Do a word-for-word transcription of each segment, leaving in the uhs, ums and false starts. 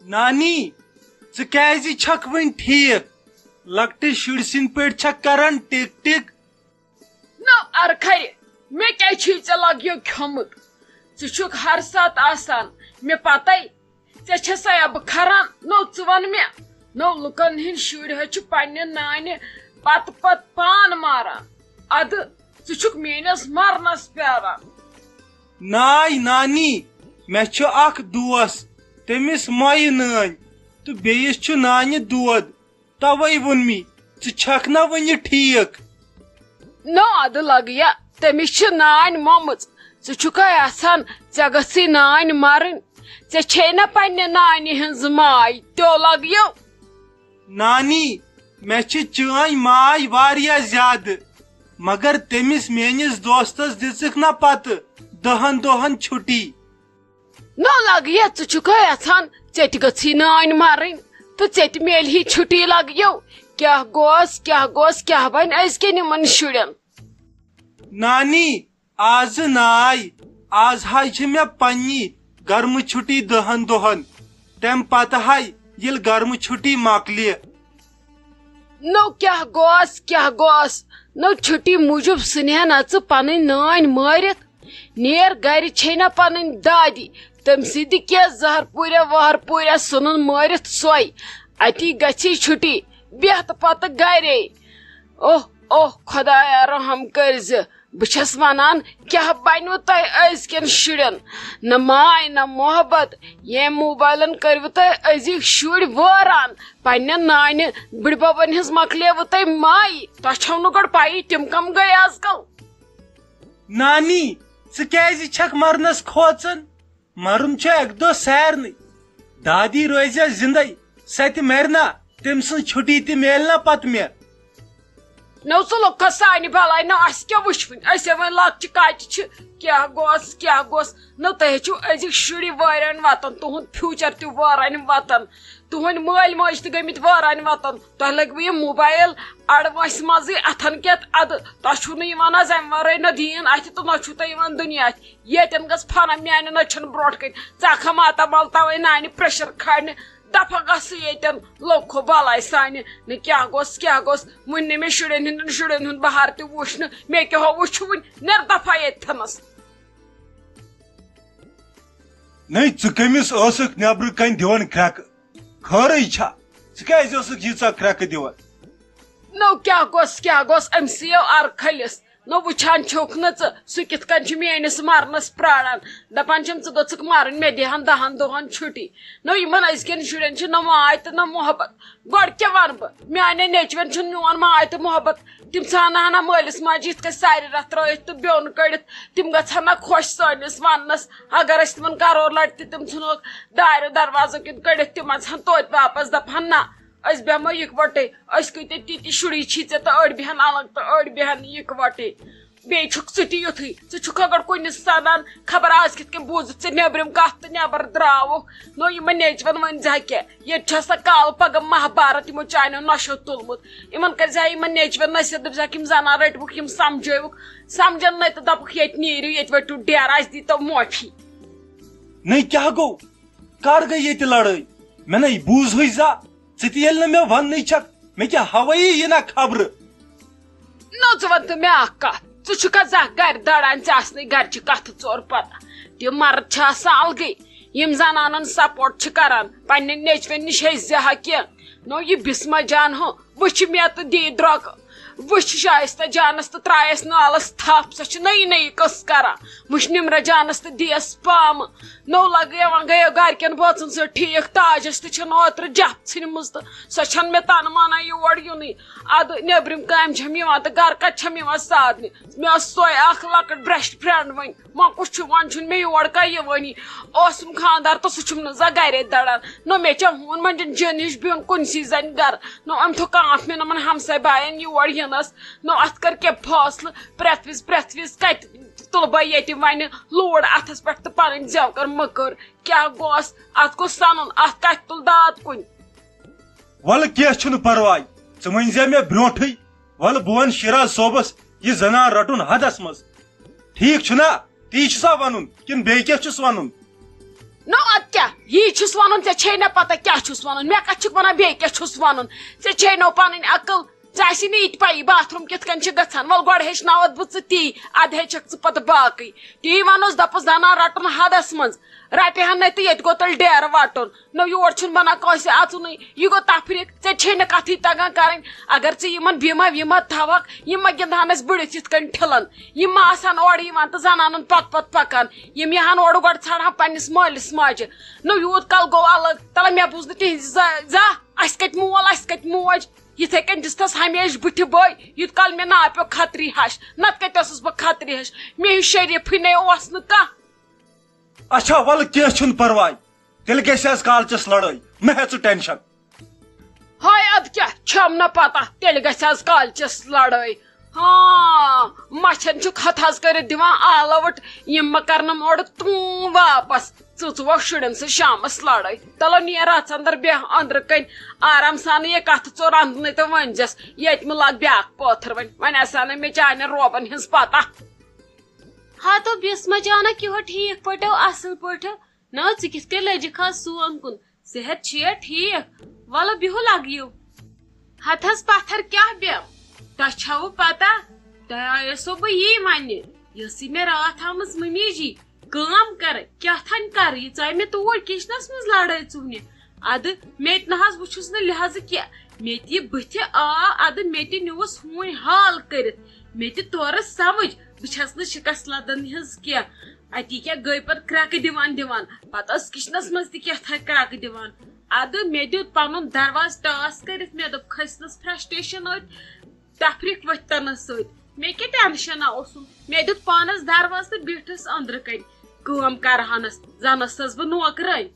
نانی، ژٕ کیازِ چھکھ وٕنہِ ٹھیٖک؟ لۄکٹِس شُرۍ سٕنٛدۍ پٲٹھۍ چھکھ کران ٹِک ٹِک۔ نو ارخرِ، مےٚ کیٛازِ چھُے ژےٚ لگیو کھیوٚمُت؟ ژٕ چھُکھ ہر ساتہٕ آسان مےٚ پتے۔ ژےٚ چھےٚ سا بہٕ کھران؟ نو ژٕ وَن مےٚ۔ نو لُکن ہٕنٛدۍ شُرۍ حظ چھِ پننہِ نانہِ پتہٕ پتہٕ پان ماران۔ ادٕ ژٕ چھُکھ میٲنِس مرنس پیاران۔ ناے نانی، مےٚ چھُ اکھ دوس، تٔمِس مۄیہِ نٲنۍ تہٕ بیٚیِس چھُ نانہِ دود، توے ووٚن مےٚ، ژٕ چھکھ نا وُنہِ ٹھیٖک؟ نو ادٕ لگیا، تٔمِس چھِ نانۍ مۄمٕژ۔ ژٕ چھُکھا یژھان ژےٚ گٔژھٕے نانۍ مرٕنۍ؟ ژےٚ چھے نا پننہِ نانہِ ہٕنٛز ماے؟ تو لگیو۔ نانی، مےٚ چھِ چٲنۍ ماے واریاہ زیادٕ، مگر تٔمِس میٲنِس دوستس دِژٕکھ نا پتہٕ دہن دۄہن چھُٹی۔ نو لگیا، ژٕ چھُکھا یژھان ژےٚ تہِ گٔژھی نانۍ مرٕنۍ تہٕ ژےٚ تہِ میلہِ ہی چھُٹی؟ لگیو، کیٛاہ گوس، کیٛاہ گوس، کیٛاہ بنہِ أزکٮ۪ن یِمن شُرٮ۪ن؟ نانی، آزٕ ناے، آز ہاے چھِ مےٚ پننی گرمہٕ چھُٹی دہن دۄہن، تمہِ پتہٕ ہاے ییٚلہِ گرمہٕ چھُٹی مۄکلہِ۔ نو کیٛاہ گوس، کیٛاہ گوس؟ نو چھُٹی موٗجوٗب ژھٕنہِ ہا نہ ژٕ پنٕنۍ نانۍ مٲرِتھ۔ نیر گرِ چھے نہ پنٕنۍ دادی، تٔمۍ سٕنٛدِ کینٛہہ زہر پوٗریا وہر پوٗریا ژھٕنُن مٲرِتھ سۄے۔ اتی گژھی چھُٹی، بیٚہہ تہٕ پتہٕ گرے۔ اوہ، اوہ، خۄدایا رحم کٔرزِ۔ بہٕ چھَس وَنان، کیٛاہ بَنِوٕ تۄہہِ أزکٮ۪ن شُرٮ۪ن؟ نہ ماے، نہ محبت۔ ییٚمۍ موبایلَن کٔرِوٕ تۄہہِ أزِکۍ شُرۍ وٲران۔ پنٛنٮ۪ن نانہِ بٕڈبَبَن ہِنٛز مۄکلیوٕ تۄہہِ مایہِ۔ تۄہہِ چھَو نہٕ گۄڈٕ پَیی تِم کَم گٔے آز کَل۔ نانی، ژٕ کیٛازِ چھَکھ مرنَس کھوژان؟ مرُن چھُ اَکہِ دۄہ سارنٕے۔ دادی روزِ زِندَے، سۄ تہِ مَرِ نا، تٔمۍ سٕنٛز چھُٹی تہِ میلہِ نا پَتہٕ مےٚ۔ نو ژٕ لوٚگ کھا سانہِ بلاے، نہ اَسہِ کیٛاہ وٕچھوٕنۍ؟ أسۍ ہے وۄنۍ لۄکچہِ کَچہِ چھِ۔ کیٛاہ گوس، کیٛاہ گوس؟ نہ تۄہہِ ہے چھِو أزِکۍ شُرۍ وٲران وَتَن، تُہُنٛد فیوٗچَر تہِ وٲران وَتَن، تُہٕنٛدۍ مٲلۍ مٲج تہِ گٔمٕتۍ وٲران وَتَن۔ تۄہہِ لٔگوٕ یِم موبایل اَڑٕ وٲنٛسہِ منٛزٕے اَتھَن کٮ۪تھ اَدٕ۔ تۄہہِ چھُو نہٕ یِوان آز اَمہِ وَرٲے نہ دیٖن اَتھِ تہٕ نہ چھُو تۄہہِ یِوان دُنیا اَتھِ۔ ییٚتٮ۪ن گٔژھ فَنہ میٛانٮ۪ن أچھَن برونٛٹھ کَنۍ۔ ژٕ آکھا ماتامال تَوَے نانہِ پرٛیشَر کھارنہِ۔ دفعہ گژھٕ ییٚتٮ۪ن، لوٚگ کھو بلاے سانہِ۔ نہ کیٛاہ گوٚژھ، کیٛاہ گوٚژھ؟ وُنہِ نہٕ مےٚ شُرٮ۪ن ہُنٛدٮ۪ن، شُرٮ۪ن ہُنٛد بہار تہِ وُچھ نہٕ۔ مےٚ کیٛاہ ہو وُچھُ وُنہِ؟ نیر دفعہ ییٚتھٮ۪نَس۔ نٔے، ژٕ کٔمِس ٲسٕکھ نٮ۪برٕ کَنۍ دِوان کرٛٮ۪کہٕ؟ خٲرٕے چھا؟ ژٕ کیٛازِ ٲسٕکھ ییٖژاہ کرٛٮ۪کہٕ دِوان؟ نو کیٛاہ گوٚژھ، کیٛاہ گوٚژھ أمۍ سٕے یو ارکھلِس؟ نو وٕچھان چھُکھ نہٕ ژٕ، سُہ کِتھ کٔنۍ چھُ میٲنِس مرنس پراران، دپان چھِم، ژٕ گٔژھٕکھ مرٕنۍ، مےٚ دِہن دہن دۄہن چھُٹی۔ نو یِمن أزکٮ۪ن شُرٮ۪ن چھِ نہ ماے تہٕ نہ محبت۔ گۄڈٕ کیٛاہ ونہٕ بہٕ، میانٮ۪ن نیچوٮ۪ن چھُنہٕ میون ماے تہٕ محبت۔ تِم ژھانہٕ ہن نہ مٲلِس ماجہِ یِتھ کٔنۍ سارِ رتھ ترٲوِتھ تہٕ بیوٚن کٔڑِتھ۔ تِم گژھن نہ خۄش سٲنِس وننس۔ اگر أسۍ تِمن کرور لٹہِ تہِ تِم ژھٕنوکھ دارِ دروازو کِنۍ کٔڑِتھ، تِم اژہن توتہِ واپس، دپہن، نہ، أسۍ بیٚہمو یِکوَٹَے۔ أسۍ کۭتیٛاہ تِتہِ شُرۍ چھی ژےٚ تہٕ أڑۍ بیٚہن الگ تہٕ أڑۍ بیٚہن یِکوَٹَے۔ بیٚیہِ چھُکھ ژٕ تہِ یُتھُے، ژٕ چھُکھا گۄڈٕ کُنہِ سنان؟ خبر آز کِتھ کٔنۍ بوٗزُتھ ژےٚ نیٚبرِم کَتھ تہٕ نیٚبر درٛاوُکھ؟ نو یِمن نیٚچوٮ۪ن ؤنۍ زِ ہا کیٛاہ؟ ییٚتہِ چھُ آسان کالہٕ پگاہ مہابارت یِمو چانیو نشو تُلمُت۔ یِمن کٔرۍ زِ ہا یِمن نیٚچوٮ۪ن نصیحت، دٔپۍ زِ ہاکھ، یِم زنان رٔٹۍوُکھ، یِم سمجھٲوُکھ، سمجھن نَے تہٕ دَپُکھ، ییٚتہِ نیٖرِو، ییٚتہِ ؤٹِو ڈیرٕ، اَسہِ دیٖتو معٲفی۔ نٔے کیٛاہ گوٚو؟ کر گٔے ییٚتہِ لڑٲے؟ مےٚ نے بوٗزہٕے زا۔ ژٕ تہِ ییٚلہِ نہٕ مےٚ وننٕے چھکھ، مےٚ کیٛاہ ہوٲیی یِنا خبرٕ؟ نہ ژٕ وَن تہٕ مےٚ اکھ کتھ، ژٕ چھُکھا زانٛہہ گرِ دڑان؟ ژےٚ آسنٕے گرچہِ کتھٕ ژور پتہ۔ تِم مرد چھِ آسان الگٕے، یِم زنانن سپورٹ چھِ کران، پننٮ۪ن نیچوٮ۪ن نِش ہیٚچھ زِ ہا کینٛہہ۔ نو یہِ بسمہ جان ہُہ وٕچھِ مےٚ تہٕ دِیہِ درٛۄکہٕ۔ وٕچھ شایستہ جانس تہٕ ترایس نالس تھپھ، سۄ چھِ نٔیی نٔیی قٕصہٕ کران۔ وٕچھ نمرہ جانس تہٕ دِیس پامہٕ۔ نو لگیا وۄنۍ گٔیو گرِکٮ۪ن بٲژن سۭتۍ ٹھیٖک، تاجس تہِ چھن اوترٕ جپھ ژھٕنمٕژ تہٕ سۄ چھن مےٚ تنہٕ مانان یور یُنٕے۔ ادٕ نیبرِم کامہِ چھم یِوان تہٕ گرٕ کتہِ چھم یِوان سادنہِ؟ مےٚ ٲس سۄے اکھ لۄکٕٹ بیسٹ فرینڈ وۄنۍ۔ وۄنۍ کُس چھُ، وۄنۍ چھُنہٕ مےٚ یور کانٛہہ یِوٲنی۔ اوسُم خاندار تہٕ سُہ چھُم نہٕ زانٛہہ گرے دَران۔ نہ مےٚ چھا ہوٗن منٛجن جِن ہِش بِہُن کُنسٕے زَنہِ گرٕ۔ نہ أمۍ تھوٚو کانٛہہ مےٚ نہٕ یِمن ہمساے باین یور یِنس۔ نہ اَتھ کٔر کینٛہہ فٲصلہٕ۔ پرٛٮ۪تھ وِزِ، پرٛٮ۪تھ وِزِ کَتہِ تُلہٕ بہٕ ییٚتہِ وۄنۍ لوٗر اَتھس پٮ۪ٹھ تہٕ پنٕنۍ زٮ۪و کٔر مٔکٕر؟ کیٛاہ گوس؟ اَتھ گوٚژھ سَنُن، اَتھ کَتہِ تُل داد کُنہِ؟ وَلہٕ کینٛہہ چھُنہٕ پرواے، ژٕ ؤنۍ زِ مےٚ برونٛٹھٕے۔ وَلہٕ بہٕ وَنہٕ شیراز صٲبس یہِ زنان رَٹُن حدس منٛز۔ ٹھیٖک چھُنا؟ تی چھُسا وَنُن کِنہٕ بیٚیہِ کینٛہہ چھُس وَنُن؟ نو، ادٕ کیٛاہ؟ یی چھُس ونُن، ژےٚ چھے نہ پتہ کیٛاہ چھُس ونُن؟ مےٚ کتھ چھُکھ ونان، بیٚیہِ کیٛاہ چھُس ونُن؟ ژےٚ چھے نو پنٕنۍ عقل، ژےٚ آسی نہٕ یہِ تہِ پَیی باتھ روٗم کِتھ کٔنۍ چھِ گژھان۔ وَلہٕ گۄڈٕ ہیٚچھناوَتھ بہٕ ژٕ تی، اَدٕ ہیٚچھَکھ ژٕ پَتہٕ باقٕے۔ تی وَنُس، دَپُس، زَنان رَٹُن حدَس منٛز، رَٹہِ ہَن نَے تہٕ ییٚتہِ گوٚو تیٚلہِ ڈیرٕ وَٹُن۔ نو، یور چھُنہٕ بَنان کٲنٛسہِ اَژُنٕے، یہِ گوٚو تفریٖق۔ ژےٚ چھے نہٕ کَتھٕے تَگان کَرٕنۍ۔ اگر ژٕ یِمَن بیٖما ویٖما تھاوَکھ، یِم ما گِنٛدہَنَس بٔڑِتھ یِتھ کٔنۍ ٹھِلَن، یِم ما آسہٕ ہَن اورٕ یِوان تہٕ زَنانَن پَتہٕ پَتہٕ پَکان، یِم یِہَن اورٕ گۄڈٕ ژھانٛڈہَن پنٛنِس مٲلِس ماجہِ۔ نو، یوٗت کال گوٚو الگ، تَلہٕ مےٚ بوٗز نہٕ تِہِنٛزِ زا-، زانٛہہ، اَسہِ کَتہِ مول، اَسہِ کَتہِ موج۔ یِتھَے کٔنۍ دِژتَس ہمیشہِ بٕتھِ بٔے، یوٗت کال مےٚ ناپیو کھتری ہَش، نَتہٕ کَتہِ ٲسٕس بہٕ کھتری ہَش؟ مےٚ ہیوٗ شریٖفٕے نے اوس نہٕ کانٛہہ۔ اچھا، وَلہٕ کینٛہہ چھُنہٕ پَرواے، تیٚلہِ گژھِ آز کالچَس لڑٲے، مہ ہےٚ ژٕ ٹینشن۔ ہاے، اَدٕ کیٛاہ، چھَم نہ پَتہ، تیٚلہِ گژھِ آز کالچَس لڑٲے۔ ہاں، مَچھَن چھُکھ ہَتھ حظ کٔرِتھ دِوان آل آوُٹ، یِم مہ کَرنَم اورٕ تُم واپَس۔ ژٕ ژٕ وۄتھ شُرٮ۪ن سۭتۍ شامَس لڑٲے۔ تَلو نیر اَژ اَندر، بیٚہہ أنٛدرٕ کَنۍ آرام سانٕے یہِ کَتھٕ ژور اَنٛدنَے تہٕ ؤنۍزٮ۪س، ییٚتہِ مہٕ لاگ بیٛاکھ پٲتھٕر وۄنۍ۔ وۄنۍ آسہِ ہا نہٕ مےٚ چانٮ۪ن روبَن ہٕنٛز پَتہ۔ ہتو بسمہ جانہ کیُہو ٹھیک پٲٹھۍ، اصل پٲٹھۍ۔ نہ، ژٕ کِتھ کٔنۍ لٔجِکھ آز سون کُن؟ صحت چھُیا ٹھیک؟ وَلہٕ بِہِو لگیو۔ ہتہٕ حظ پتھر کیٛاہ بیٚہم؟ تۄہہِ چھَوٕ پتہ؟ تۄہہِ آیسو بہٕ یی وَننہِ۔ یہِ ٲسٕے مےٚ راتھ آمٕژ مٔمی جی کٲم کرٕ، کیٛاہ تھانۍ کرٕ، یہِ ژاے مےٚ توٗرۍ کچنس منٛز لڑٲے ژُہنہِ۔ ادٕ مےٚ تہِ نہ حظ وُچھُس نہٕ لحاظہٕ کینٛہہ، مےٚ تہِ یہِ بٕتھِ آو، ادٕ مےٚ تہِ نیوٗس ہوٗنۍ حال کٔرِتھ۔ مےٚ تہِ توٚرُس سمجھ، بہٕ چھَس نہٕ شکست لدن ہٕنٛز کینٛہہ۔ اتی کیٛاہ گٔے پتہٕ کرٛٮ۪کہٕ دِوان دِوان، پتہٕ ٲس کچنس منٛز تہِ کیٛاہ تھایہِ کرٛٮ۪کہٕ دِوان۔ ادٕ مےٚ دیُت پنُن دروازٕ ٹاس کٔرِتھ، مےٚ دوٚپ کھٔسنس فرسٹریشن أتھۍ تفریٖق ؤتھۍ تنس سۭتۍ۔ مےٚ کیٛاہ ٹینشنا اوسُم؟ مےٚ دیُت پانس دروازٕ تہٕ بیٖٹھٕس أنٛدرٕ کنۍ۔ کٲم کرہانس، زن ٲسٕس بہٕ نوکرٲنۍ۔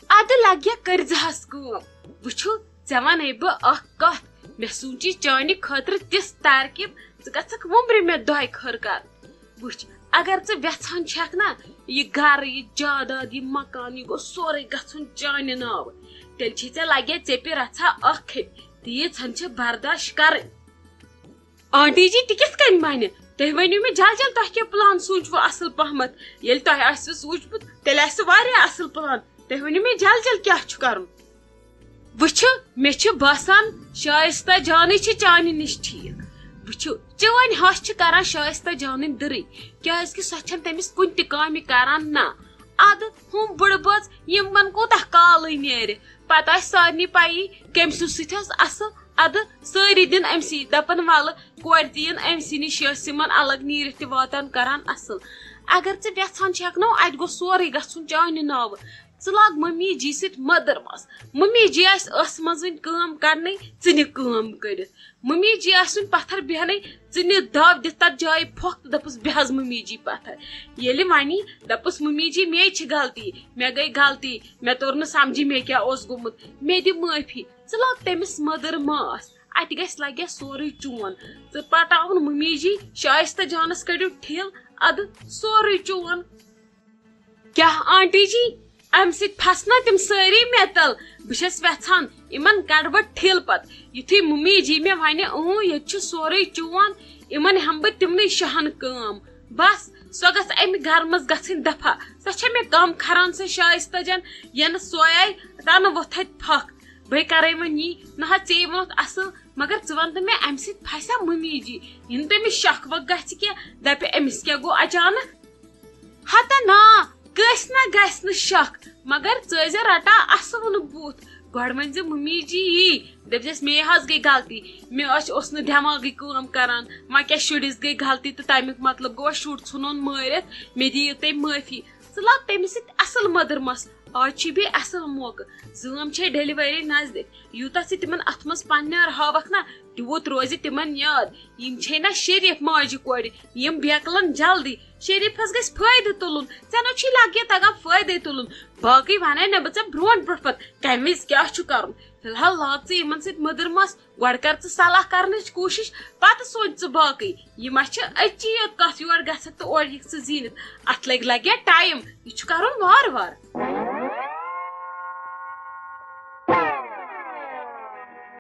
ادٕ لگیا کٔرزِہس کٲم۔ وٕچھِو، ژےٚ ونے بہٕ اکھ کتھ، مےٚ سوٗنچے چانہِ خٲطرٕ تِژھ ترکیب، ژٕ گژھکھ وُمبرِ مےٚ دۄیہِ خٲر کرُن۔ وٕچھ، اگر ژٕ وٮ۪ژھان چھکھ نا، یہِ گرٕ، یہِ جاداد، یہِ مکان، یہِ گوٚژھ سورُے گژھُن چانہِ ناوٕ، تیٚلہِ چھے ژےٚ لگیا ژےٚ پہِ رژھا اکھ ہیٚتۍ، تیٖژ ہن چھِ برداش کرٕنۍ۔ آنٹی جی، تہِ کِتھ کٔنۍ بنہِ؟ تُہۍ ؤنِو مےٚ جل جل، تۄہہِ کیٛاہ پلان سوٗنچوٕ اصل پہمتھ؟ ییٚلہِ تۄہہِ آسِوٕ سوٗنچمُت، تیٚلہِ آسہِ واریاہ اصل پلان۔ تُہۍ ؤنِو مےٚ جل جل کیٛاہ چھُ کرُن؟ وٕچھِو، مےٚ چھُ باسان شایستہ جانٕے چھِ چانہِ نِش ٹھیٖک۔ وٕچھِو، چٲنۍ ہش چھِ کران شایستہ جانٕنۍ دٕرٕے، کیٛازِ کہِ سۄ چھَنہٕ تٔمِس کُنہِ تہِ کامہِ کران نہ۔ ادٕ ہُم بٕڑٕ بٲژ، یِمن کوٗتاہ کالٕے نیرِ؟ پتہٕ آسہِ سارنٕے پَیی کٔمۍ سٕنٛز سۭتۍ ٲس اَصٕل۔ اَدٕ سٲری دِن أمۍ سٕے، دَپَن وَلہٕ کورِ تہِ یِن أمۍ سٕے نِش، یہِ ٲس یِمَن الگ نیٖرِتھ تہِ واتان کران اَصٕل۔ اگر ژٕ یَژھان چھَکھ نو اَتہِ گوٚژھ سورُے گژھُن چانہِ ناوٕ، ژٕ لاگ مٔمی جی سۭتۍ مٔدٕر مَس۔ مٔمی جی آسہِ ٲسہٕ منٛز وٕنہِ کٲم کَرنٕے، ژٕ نہِ کٲم کٔرِتھ۔ مٔمی جی آسہِ وٕنہِ پَتھر بیٚہنٕے، ژٕ نہِ دَو دِتھ تَتھ جایہِ پھۄکھ تہٕ دَپُس، "بیٚہہ حظ مٔمی جی پَتھر۔" ییٚلہِ وَنی، دَپُس، "مٔمی جی، مے چھِ غلطی، مےٚ گٔے غلطی، مےٚ توٚر نہٕ سَمجھی مےٚ کیٛاہ اوس گوٚمُت، مےٚ دِ معٲفی۔" ژٕ لاگ تٔمِس مٔدٕر ماس، اَتہِ گژھِ لَگہِ سورُے چون۔ ژٕ پَٹاوُن مٔمی جی، شایستہ جانَس کٔڑِو ٹھِل، اَدٕ سورُے چون۔ کیٛاہ آنٹی جی، اَمہِ سۭتۍ پھسنا تِم سٲری مےٚ تَل؟ بہٕ چھَس وٮ۪ژھان یِمَن کَڑٕ بہٕ ٹھِل پَتہٕ۔ یُتھُے مُمی جی مےٚ وَنہِ، "اۭں، ییٚتہِ چھُ سورُے چون"، یِمَن ہٮ۪مہٕ بہٕ تِمنٕے شاہَن کٲم۔ بَس، سۄ گژھِ اَمہِ گَرٕ منٛز گژھٕنۍ دَفا۔ سۄ چھےٚ مےٚ کَم کھران، سۄ شایستہ جان، یَنہٕ سۄے آیہِ، تَنہٕ وۄتھٕ اَتہِ پھَکھ۔ بہٕ کَرَے وۄنۍ یی، نہ حظ، ژےٚ ووٚنُتھ اَصٕل، مگر ژٕ وَن تہٕ مےٚ، اَمہِ سۭتۍ پھَسیا مُمی جی؟ یِنہٕ تٔمِس شَک وَک گژھِ کینٛہہ، دَپہِ، أمِس کیٛاہ گوٚو اچانک؟ ہتا نا، کٲنٛسہِ نا گژھِ نہٕ شک، مگر ژٕ ٲسۍ زِ رٹان اصٕل بُتھ۔ گۄڈٕ ؤنۍ زِ مُمی جی یی، دٔپۍ زٮ۪س، "مے حظ گٔے غلطی، مےٚ ٲس، اوس نہٕ دٮ۪ماغٕے کٲم کران، وۄنۍ کیٛاہ شُرِس گٔے غلطی تہٕ تَمیُک مطلب گوٚو اَسہِ شُر ژھُنُن مٲرِتھ، مےٚ دِیِو تُہۍ معٲفی۔" ژٕ لاگ تٔمِس سۭتۍ اصٕل مٔدٕر مَس، آز چھِ بیٚیہِ اصٕل موقعہٕ، زٲم چھے ڈیلیوری نزدیٖک، یوٗتاہ ژٕ تِمن اَتھٕ منٛز پننیار ہاوکھ نا، تیوٗت روزِ تِمن یاد۔ یِم چھے نا شریٖف ماجہِ کورِ، یِم بیکلن جلدی۔ شریٖفس گژھِ فٲیدٕ تُلُن۔ ژےٚ نہ چھُے لگہِ تگان فٲیدَے تُلُن۔ باقٕے ونے نہ بہٕ ژےٚ برونٛٹھ برونٛٹھ پتہٕ کمہِ وِزِ کیٛاہ چھُ کرُن۔ فی الحال لاگ ژٕ یِمن سۭتۍ مٔدٕر مس۔ گۄڈٕ کر ژٕ صلاح کرنٕچ کوٗشش، پتہٕ سونچ ژٕ باقٕے۔ یہِ ما چھِ أزچی یوت کتھ، یور گژھکھ تہٕ اورٕ یِکھ ژٕ زیٖنِتھ۔ اتھ لگہِ لگہِ ٹایم، یہِ چھُ کرُن وارٕ وارٕ۔